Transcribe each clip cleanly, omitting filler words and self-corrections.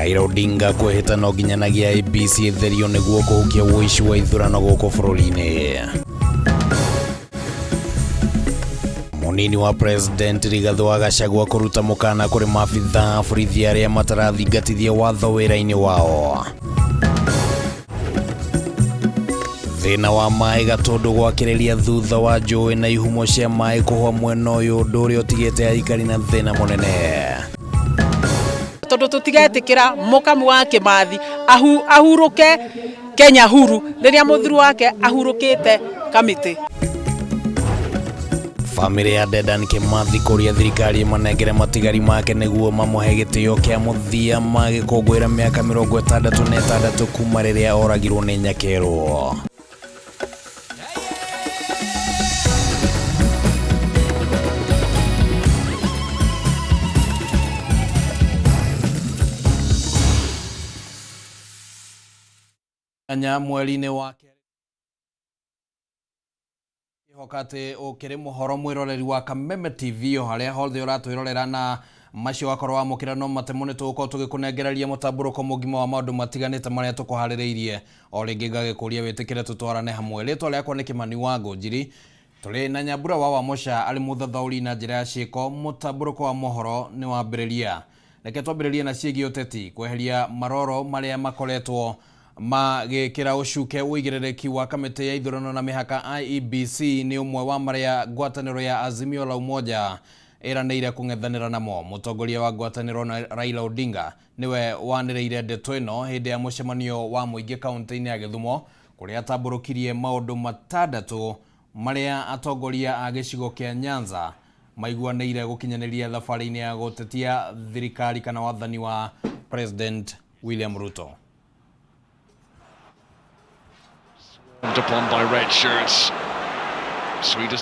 Raila Odinga kwĩhĩta no nginyanagia IEBC ĩtherio nĩguo kũhukia ũici wa ithurano gũkũ bũrũri-inĩ. Mũnini wa President Rigathi wa Gachagua kũruta mũkana kũrĩ maabithaa a borithi arĩa matarathingatithia watho wĩra-inĩ wao. Thĩna wa maĩ Gatũndũ gwakĩrĩria thutha wa njũĩ na ihumo cia maĩ kũhwa mwena ũyũ, ũndũ ũrĩa ũtigĩte aikari na thĩna mũnene. Tondu tutigetikira mukamu wa Kimathi ahuruke Kenya huru riria muthuri wake ahurukite kamiti. Famĩlĩ ya Dedan Kimathi kũria thirikari ĩmanengere matigari make nĩguo mamũhe gĩtĩo kĩa mũthia magĩkũngũĩra mĩaka 66 kuma rĩrĩa oragirwo nĩ Nyakerwo. Anya mweri-inĩ wa hoka atĩ ũkĩrĩ mũhoro mwĩroreri wa Kameme TV o harĩa hothe ũratwĩrorera na macio wakorwo wamũkĩra no matemo nĩ tũgũkorwo tũgĩkũnengereria mũtambũrũko mũgima wa maũndũ matiganĩte marĩa tũkũharĩrĩirie. O rĩngĩ ngagĩkũria wĩtĩkĩre tũtwarane hamwe. Rĩtwa rĩakwa nĩ Kĩmani wa Ngũnjiri. Tũrĩ na Nyambura wa Wamũca arĩ mũthathaũri na njĩra ya ciĩko. Mũtambũrũko wa mohoro nĩ wambĩrĩria. Reke twambĩrĩrie na ciĩgiĩ ũteti kweheria maroro marĩa makoretwo magĩkĩra ũcuke ũigĩrĩrĩki wa kamĩtĩ ya ithurano na mĩhaka IEBC nĩ ũmwe wa marĩa ngwatanĩro ya Azimio la Umoja ĩranĩire kũng'ethanĩra namo. Mũtongoria wa ngwatanĩro na Raila Odinga nĩwe wanĩrĩire ndeto ĩno hĩndĩ ya mũcemanio wa mũingĩ kaunti-inĩ ya Gĩthumo kũrĩa atambũrũkirie maũndũ matandatũ marĩa atongoria a gĩcigo kĩa Nyanza maiguanĩire gũkinyanĩria thabarĩ-inĩ ya gũtetia thirikari kana wathani wa President William Ruto. Upon by red shirts. Swedish.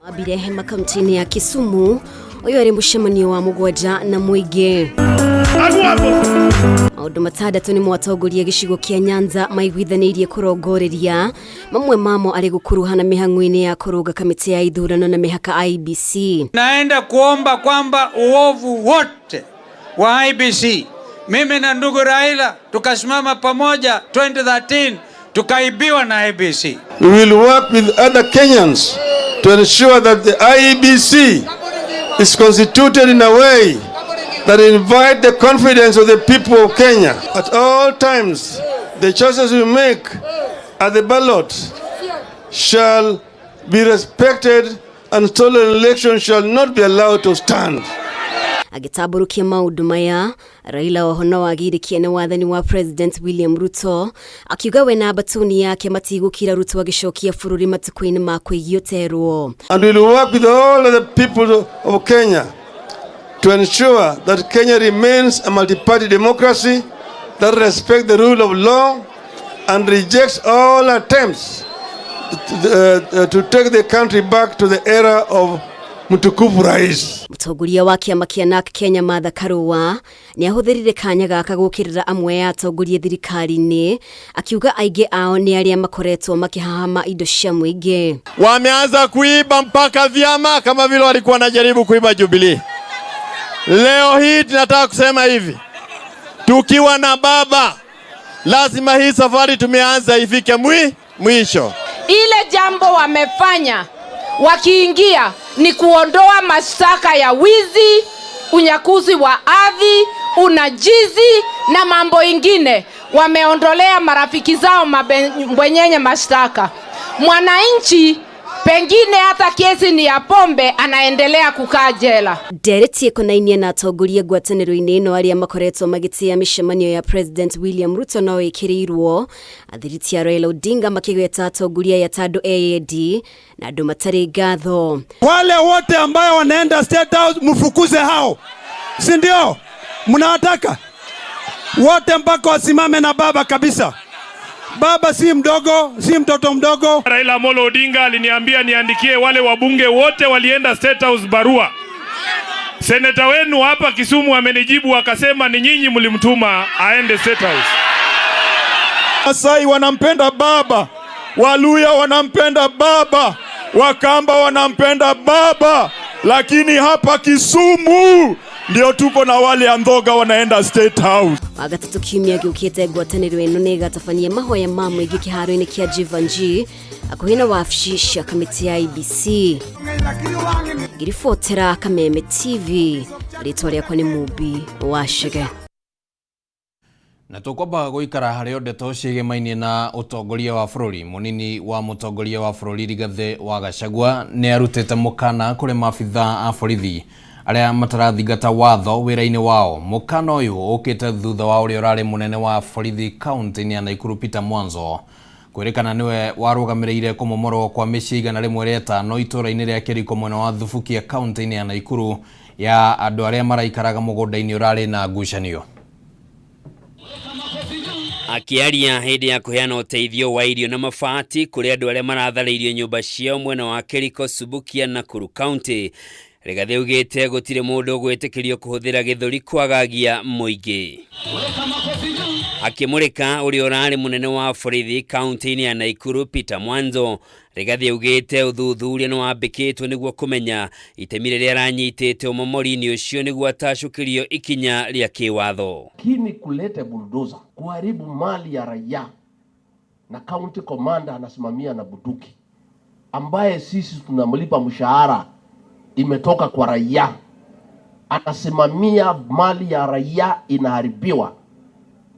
Wambire hema kaunti-inĩ ya Kisumu ũyũ arĩ mũcemanio wa mũgwanja na mũingĩ. Maũndũ matandatũ nĩmo atongoria gĩcigo kĩa Nyanza maiguithanĩirie kũrongoreria, mamwe mamo arĩ gũkuruhana mĩhang'o-inĩ ya kũrũnga kamĩtĩ ya ithurano na mĩhaka IEBC. Naenda kuomba kwamba uovu wote wa IEBC, mimi na ndugu Raila tukasimama pamoja 2013 tukaibiwa na IEBC. We will work with other Kenyans to ensure that the IEBC is constituted in a way that invite the confidence of the people of Kenya. At all times, the choices we make at the ballot shall be respected and stolen elections shall not be allowed to stand. Agĩtambũrũkia maũndũ maya, Raila oho no agirikie nĩ wathani wa President William Ruto akiuga we na mbatuni yake matigũkira Ruto agĩcokia bũrũri matukũ-inĩ ma kwĩgioterwo. And we will work with all of the people of Kenya to ensure that Kenya remains a multi-party democracy that respects the rule of law and rejects all attempts to take the country back to the era of mtukufu rais. Mũtongoria wa kĩama kĩa NARC Kenya Martha Karua nĩ ahũthĩrire kanya gaka gũkĩrĩra amwe a atongoria thirikari-inĩ akiuga aingĩ ao nĩ arĩa makoretwo makĩhahama indo cia mũingĩ. Wameanza kuiba mpaka vyama kama vile walikuwa wanajaribu kuiba Jubilee. Leo hii tunataka kusema hivi, tukiwa na baba lazima hii safari tumeanza ifike mwisho. Ile jambo wamefanya wakiingia ni kuondoa mashtaka ya wizi, unyakuzi wa ardhi, unajizi na mambo ingine. Wameondolea marafiki zao mabwenyenye mashtaka. Mwananchi pengine hata kesi ni ya pombe anaendelea kukaa jela. Ndereti ĩkonainie na atongoria ngwatanĩro-inĩ ĩno arĩa makoretwo magĩtĩa mĩcemanio ya President William Ruto no ĩkĩrĩirwo athiriti a Raila Odinga makĩgweta atongoria aya ta andũ eyendi na andũ matarĩ ngatho. Wale wote ambayo wanaenda State House mfukuze hao, si ndio? Mnawataka wote mpaka wasimame na baba kabisa. Baba si mdogo, si mtoto mdogo. Raila Amolo Odinga aliniambia niandikie wale wabunge wote walienda State House barua. Seneta wenu hapa Kisumu amenijibu akasema ni nyinyi mlimtuma aende State House. Masai wanampenda baba, Waluya wanampenda baba, Wakamba wanampenda baba, lakini hapa Kisumu ndio tuko na wale andhoga wanaenda State House. Wagatatu kiumia gĩũkĩte, ngwatanĩro ĩno nĩ ĩgatabania mahoya ma mũingĩ kĩharo-inĩ kĩa Jeevanjee hakuhĩ na wabici cia kamĩtĩ ya IEBC. Ngĩribotera Kameme TV, rĩtwa rĩakwa nĩ Mumbi wa Chege. Na tũkwamba gũikara harĩ o ndeto ciĩgĩmainie na ũtongoria wa bũrũri. Mũnini wa mũtongoria wa bũrũri Rigathĩ wa Gachagua nĩ arutĩte mũkana kũrĩ maabitha a borithi arĩa matarathingata watho wĩra-inĩ wao. Mũkana ũyũ ũkĩte thutha wa ũrĩa ũrarĩ mũnene wa borithi kaunti-inĩ ya Nakuru Peter Mwanzo kwĩrĩkana nĩwe warũgamĩrĩire kũmomorwo kwa mĩciĩ 105 itũũra-inĩ rĩa Kĩriko mwena wa Thubukia kaunti-inĩ ya Nakuru ya andũ arĩa maraikaraga mũgũnda-inĩ ũrarĩ na ngucanio. Akĩaria hĩndĩ ya kũheana ũteithio wa irio na mabati kũrĩ andũ arĩa maratharĩirio nyũmba ciao mwena wa Kĩriko, Subukia, Nakuru County, Rigathĩ augĩte gũtirĩ mũndũ ũgwĩtĩkĩrio kũhũthĩra gĩthũri kwagagia mũingĩ. Akĩmũrĩka ũrĩa ũrarĩ mũnene wa borithi kaunti-inĩ ya Nakuru Peter Mwanzo, Rigathĩ augĩte ũthuthuria nĩ wambĩkĩtwo nĩguo kũmenya itemi rĩrĩa aranyitĩte ũmomori-inĩ ũcio nĩguo atacũkĩrio ikinya rĩa kĩwatho. Lakini kulete bulldozer kuharibu mali ya raia na county commander anasimamia na bunduki ambaye sisi tunamlipa mshahara imetoka kwa raia, anasimamia mali ya raia inaharibiwa.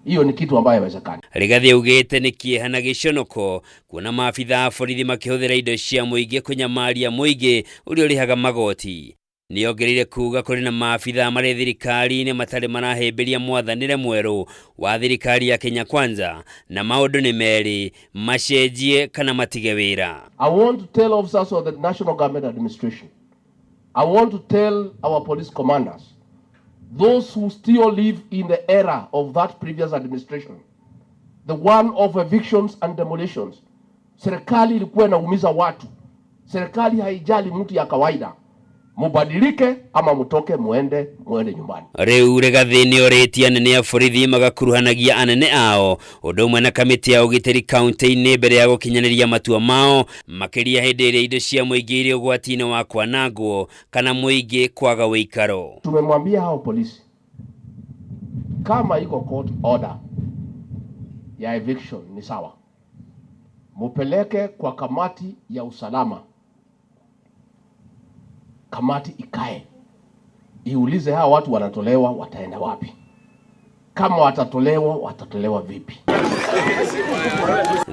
Hiyo ni kitu ambayo haiwezekani. Rigathĩ augĩte nĩ kĩeha na gĩconoko kuona maabitha a borithi makĩhũthĩra indo cia mũingĩ kũnyamaria mũingĩ ũrĩa ũrĩhaga magoti. Nĩongereire kuga kũrĩ na maabitha marĩ thirikari-inĩ matarĩ marahĩmbĩria mwathanĩre mwerũ wa thirikari ya Kenya Kwanza, na maũndũ nĩ merĩ, macenjie kana matige wĩra. I want to tell officers of the National Government Administration, I want to tell our police commanders, those who still live in the era of that previous administration, the one of evictions and demolitions. Serikali ilikuwa inaumiza watu. Serikali haijali mtu ya kawaida. Mubadilike ama mutoke muende nyumbani. Rĩu Rigathĩ nĩorĩtie anene a borithi magakuruhanagia anene ao ũndũ ũmwe na kamĩtĩ ya ũgitĩri kaunti-inĩ mbere ya gũkinyanĩria matua mao, makĩria hĩndĩ ĩrĩa indo cia mũingĩ irĩ ũgwati-inĩ wa kwanangwo kana mũingĩ kwaga ũikaro. Tumemwambia hao polisi kama iko court order ya eviction ni sawa, mupeleke kwa kamati ya usalama, kamati ikae iulize hawa watu wanatolewa wataenda wapi, kama watatolewa watatolewa vipi.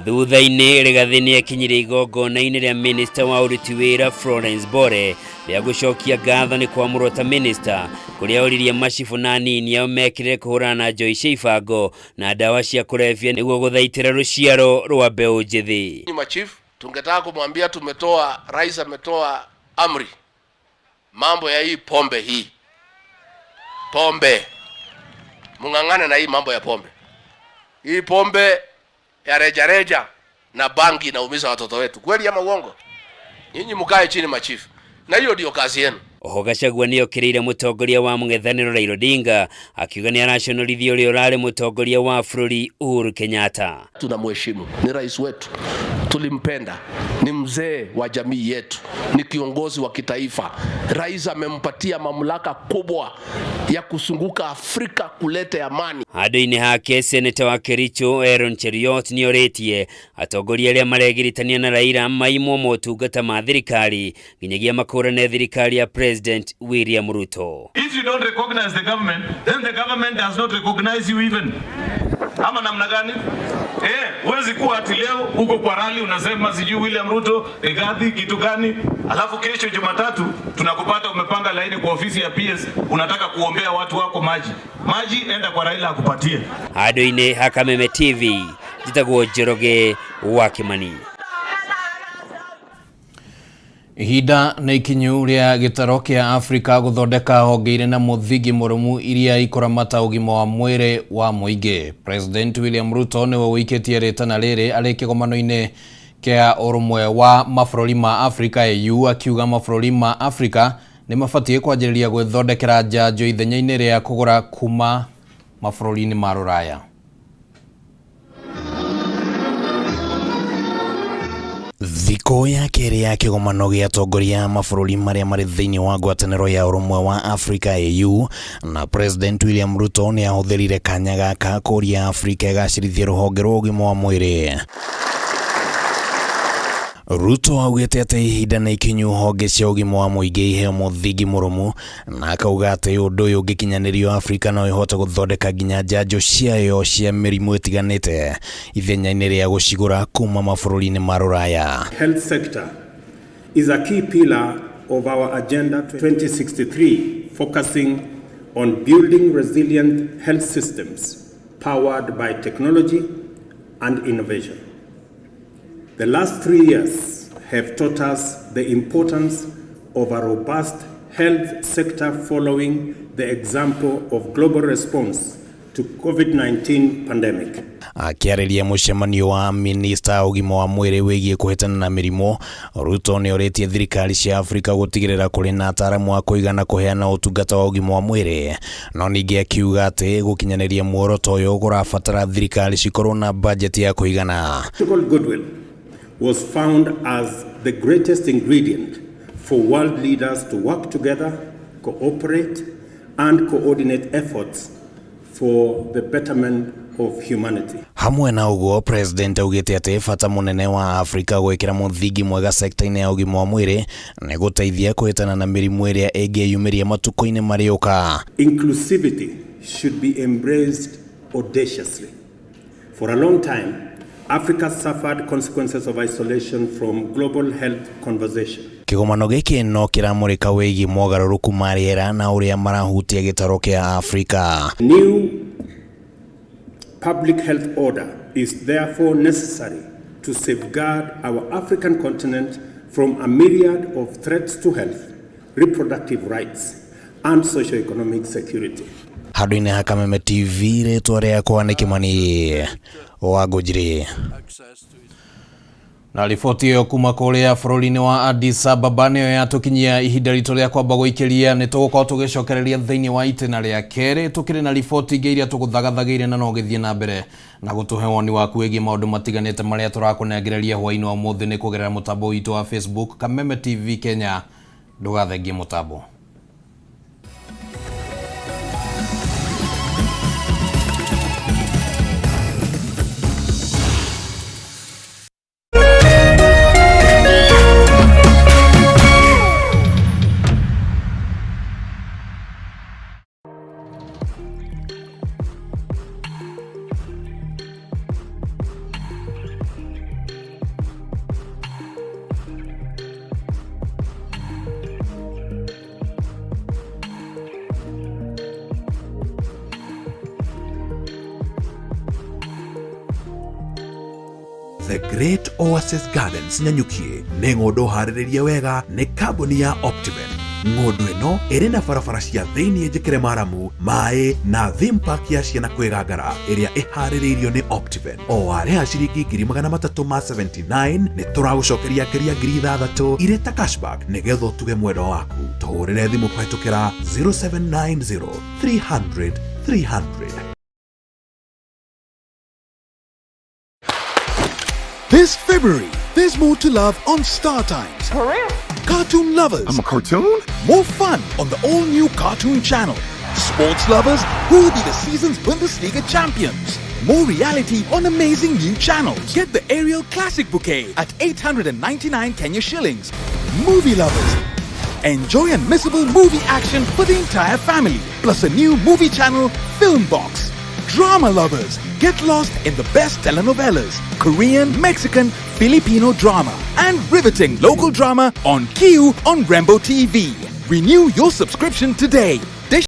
Thutha-inĩ Rigathĩ nĩekinyirie igongona-inĩ rĩa minista wa ũruti wĩra Florence Bore rĩa gũcokia ngatho nĩ kwamũrwo ta minista, kũrĩa oririe macibũ na anini ao mekĩrĩre kũhũrana na njohi cia ibango na ndawa cia kũrebia nĩguo gũthaitĩra rũciaro rwa mbeũ njĩthĩ. Machief, tungetaka kumwambia tumetoa, rais ametoa amri mambo ya hii pombe, hii pombe, mung'ang'ane na hii mambo ya pombe, hii pombe ya rejareja na bangi inaumiza watoto wetu, kweli ama uongo? Nyinyi mkae chini machifu, na hiyo ndio kazi yenu. Oho Gachagua nĩokĩrĩire mũtongoria wa mũng'ethanĩro Raila Odinga akiuga nĩaraconorithia ũrĩa ũrarĩ mũtongoria wa bũrũri Uhuru Kenyatta. Tunamheshimu, ni rais wetu, tulimpenda, ni mzee wa jamii yetu, ni kiongozi wa kitaifa. Rais amempatia mamlaka kubwa ya kuzunguka Afrika kuleta amani. Handũ-inĩ hake seneta wa Kericho Aaron Cheruiyot nĩorĩtie atongoria arĩa maregiritania na Raila maimwo motungata ma thirikari nginyagia makũrane thirikari ya President William Ruto. If you don't recognize the government, then the government does not recognize you even. Ama namna gani? Huwezi kuwa ati leo uko kwa rally unasema sijui William Ruto, Rigathi kitu gani, alafu kesho Jumatatu tunakupata umepanga laini kwa ofisi ya PS unataka kuombea watu wako maji. Maji enda kwa Raila akupatie. Handũ-inĩ ha Kameme TV, njĩtagwo Njoroge wa Kimani. Ihinda nĩ ikinyu rĩa gĩtaro kĩa Afrika gũthondeka honge irĩ na mũthingi mũrũmu iria ikũramata ũgima wa mwĩrĩ wa mũingĩ. President William Ruto nĩwe ũikĩtie rĩtana rĩrĩ arĩ kĩgomano-inĩ kĩa ũrũmwe wa mabũrũri ma Afrika AU, akiuga mabũrũri ma Afrika nĩ mabatiĩ kwanjĩrĩria gwĩthondekera njanjo ithenya-inĩ rĩa kũgũra kuma mabũrũri-inĩ ma rũraya. Thikũ Thikũ ya kerĩ ya kĩgomano gĩa atongoria a mabũrũri marĩa marĩ thĩinĩ wa ngwatanĩro ya ũrũmwe wa Afrika AU na President William Ruto nĩ ahũthĩrire kanya gaka kũria Afrika ĩgacĩrithie rũhonge rwa ũgima wa mwĩrĩ. Ruto augĩte atĩ ihinda nĩ ikinyu honge cia ũgima wa mũingĩ iheo mũthingi mũrũmu na akauga atĩ ũndũ ũyũ ũngĩkinyanĩrio Afrika no ĩhote gũthondeka nginya njanjo ciayo cia mĩrimũ ĩtiganĩte ithenya-inĩ rĩa gũcigũra kuma mabũrũri-inĩ ma rũraya. Health sector is a key pillar of our Agenda 2063, focusing on building resilient health systems powered by technology and innovation. The last 3 years have taught us the importance of a robust health sector following the example of global response to COVID-19 pandemic. Akĩarĩria mũcemanio wa minista ũgima wa mwĩrĩ wĩgiĩ kũhĩtana na mĩrimũ, Ruto nĩ orĩtie thirikari cia Afrika gũtigĩrĩra kũrĩ na ataaramu a kũigana kũheana ũtungata wa ũgima wa mwĩrĩ, no ningĩ akiuga atĩ gũkinyanĩria muoroto ũyũ kũrabatara thirikari cikorwo na bajeti ya kũigana. Political goodwill was found as the greatest ingredient for world leaders to work together, cooperate, and coordinate efforts for the betterment of humanity. Hamwe na ũguo, President augĩte atĩ bata mũnene wa Afrika gwĩkĩra mũthingi mwega sekta-inĩ ya ũgima wa mwĩrĩ nĩ gũteithia kũhĩtana na mĩrimũ ĩrĩa ĩngĩyumĩria matukũ-inĩ marĩũka. Inclusivity should be embraced audaciously. For a long time, Africa suffered consequences of isolation from global health conversation. Kĩgomano gĩkĩ no kĩramũrĩka wĩgiĩ mogarũrũku ma rĩera na ũrĩa marahutia gĩtarũ kĩa Afrika. New public health order is therefore necessary to safeguard our African continent from a myriad of threats to health, reproductive rights, and socio-economic security. Handũ-inĩ ha Kameme TV, rĩtwa rĩakwa nĩ Kĩmani wa Ngũnjiri. Na riboti ĩyo kuma kũrĩa bũrũri-inĩ wa Addis Ababa nĩyo yatũkinyia ihinda ritũ rĩa kwamba gũikĩria. Nĩ tũgũkorwo tũgĩcokereria thĩinĩ wa itĩna rĩa kerĩ tũkĩrĩ na riboti ingĩ iria tũgũthagathagĩire, na no ũgĩthiĩ na mbere na gũtũhe woni waku wĩgiĩ maũndũ matiganĩte marĩa tũrakũnengereria hwaĩ-inĩ wa ũmũthĩ nĩ kũgerera mũtambo witũ wa Facebook Kameme TV Kenya. Ndũgathengie mũtambo. The Great Oasis Gardens Nanyuki nĩ ng'ũndũ harĩrĩrie wega nĩ kambuni ya Optiven. Ng'ũndũ ĩno ĩrĩ na barabara cia thĩinĩ njĩkĩre maramu, maĩ na theme park ya ciana kwĩgangara ĩrĩa ĩharĩrĩirio nĩ Optiven. O warĩha ciringi 379,000 nĩ tũragũcokeria ngeria 6,000 irĩ ta cashback nĩgetha ũtuge mwendwa waku. Tũhũrĩre thimũ kũhetũkĩra 0790 300 300. This February, there's more to love on Star Times. For real? Cartoon lovers. I'm a cartoon? More fun on the all-new Cartoon Channel. Sports lovers, who will be the season's Bundesliga champions? More reality on amazing new channels. Get the Ariel Classic Bouquet at 899 Kenya shillings. Movie lovers, enjoy unmissable movie action for the entire family, plus a new movie channel, Film Box. Drama lovers, get lost in the best telenovelas, Korean, Mexican, Filipino drama, and riveting local drama on Q on Rembo TV. Renew your subscription today.